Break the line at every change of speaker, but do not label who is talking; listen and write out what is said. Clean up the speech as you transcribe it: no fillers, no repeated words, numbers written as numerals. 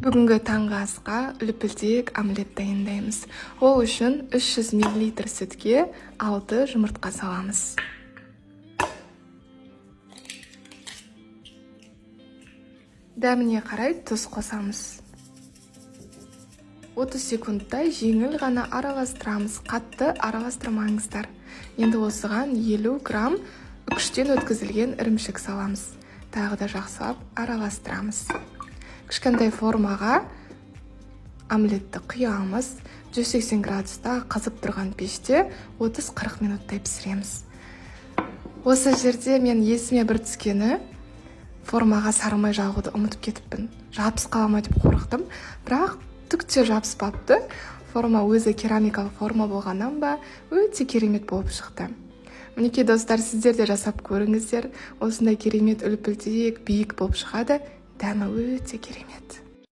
Бүгінгі таңғы асқа үлпілдек омлет дайындаймыз. Ол үшін 300 мл сүтке 6 жұмыртқа саламыз. Дәміне қарай тұз қосамыз. 30 секундтай жеңіл ғана араластырамыз, қатты араластырмаңыздар. Енді осыған 50 грамм үкіштен өткізілген ірімшік саламыз. Тағы да жақсылап араластырамыз. Кішкентай формаға омлетті құямыз. 180 градуста қызып тұрған пеште 30-40 минуттай пісіреміз. Осы жерде мен есіме бір түскені, формаға сары май жағуды ұмытып кетіппін. Жабысып қала ма деп қорықтым, бірақ түк те жабыспапты. Форма өзі керамикалық форма болғаннан ба, өте керемет болып шықты. Мінекей, достар, сіздер де жасап көріңіздер. Осындай керемет үлпілдек, биік болып шығады. Дәмі өте керемет.